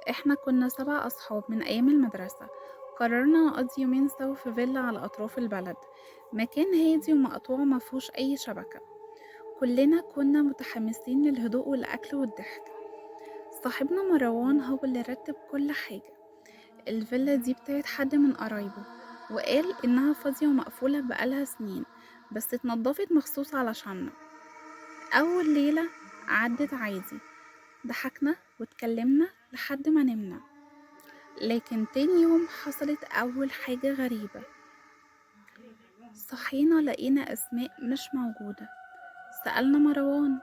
احنا كنا 7 أصحاب من أيام المدرسة. قررنا نقضي يومين سوا في فيلا على أطراف البلد، مكان هادي ومقطوع مفهوش أي شبكة. كلنا كنا متحمسين للهدوء والأكل والضحك. صاحبنا مروان هو اللي رتب كل حاجة. الفيلا دي بتاعت حد من قرايبه، وقال إنها فاضية ومقفولة بقالها سنين، بس اتنضفت مخصوص علشاننا. أول ليلة عدت عادي، ضحكنا واتكلمنا لحد ما نمنا. لكن تاني يوم حصلت أول حاجة غريبة. صحينا لقينا أسماء مش موجودة. سألنا مروان،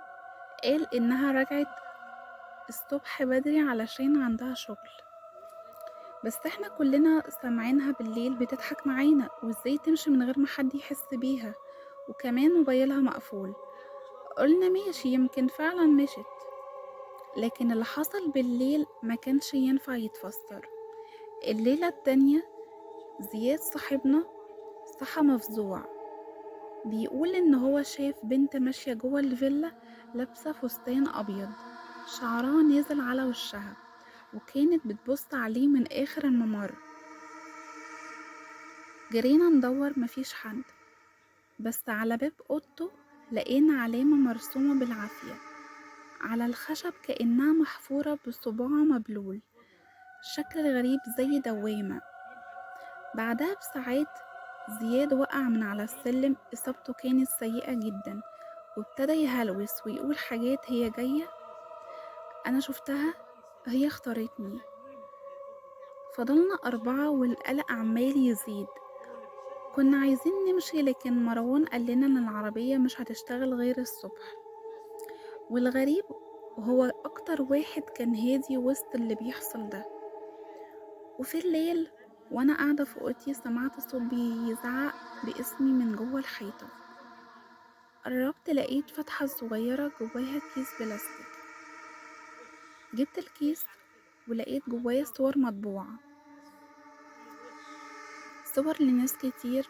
قال إنها رجعت الصبح بدري علشان عندها شغل، بس احنا كلنا سامعينها بالليل بتضحك معانا، وازاي تمشي من غير ما حد يحس بيها، وكمان موبايلها مقفول. قلنا ماشي، يمكن فعلا مشت. لكن اللي حصل بالليل ما كانش ينفع يتفسر. الليلة التانية زياد صاحبنا صحى مفزوع، بيقول إن هو شاف بنت ماشية جوه الفيلا لابسة فستان أبيض، شعرها نازل على وشها، وكانت بتبص عليه من آخر الممر. جرينا ندور مفيش حد، بس على باب أوضته لقينا علامة مرسومة بالعافية على الخشب، كأنها محفورة بصباع مبلول، شكل غريب زي دوامة. بعدها بساعات زياد وقع من على السلم، إصابته كانت سيئة جدا، وابتدى يهلوس ويقول حاجات هي جاية، أنا شفتها، هي اختارتني. فضلنا 4 والقلق عمال يزيد. كنا عايزين نمشي، لكن مروان قال لنا إن العربية مش هتشتغل غير الصبح. والغريب هو أكتر واحد كان هادي وسط اللي بيحصل ده. وفي الليل وأنا قاعدة في أوضتي سمعت صوت بيزعق باسمي من جوه الحيطة. قربت لقيت فتحة صغيرة جواها كيس بلاستيك. جبت الكيس ولقيت جواه صور مطبوعة، صور لناس كتير،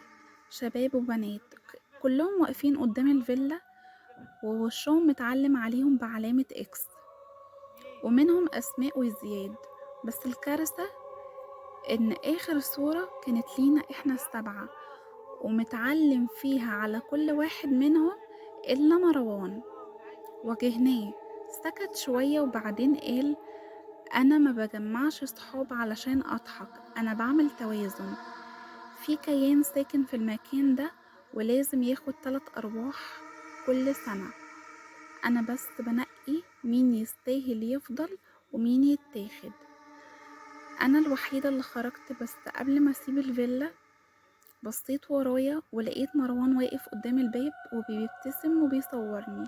شباب وبنات، كلهم واقفين قدام الفيلا ووشهم متعلم عليهم بعلامة اكس، ومنهم أسماء وزياد. بس الكارثة إن آخر صورة كانت لينا إحنا 7، ومتعلم فيها على كل واحد منهم إلا مروان. واجهناه، سكت شوية وبعدين قال أنا ما بجمعش صحاب علشان أضحك، أنا بعمل توازن. في كيان ساكن في المكان ده ولازم ياخد 3 أرواح كل سنة، أنا بس بنقي مين يستاهل يفضل ومين يتاخد. أنا الوحيدة اللي خرجت، بس قبل ما أسيب الفيلا بصيت ورايا ولقيت مروان واقف قدام الباب وبيبتسم وبيصورني.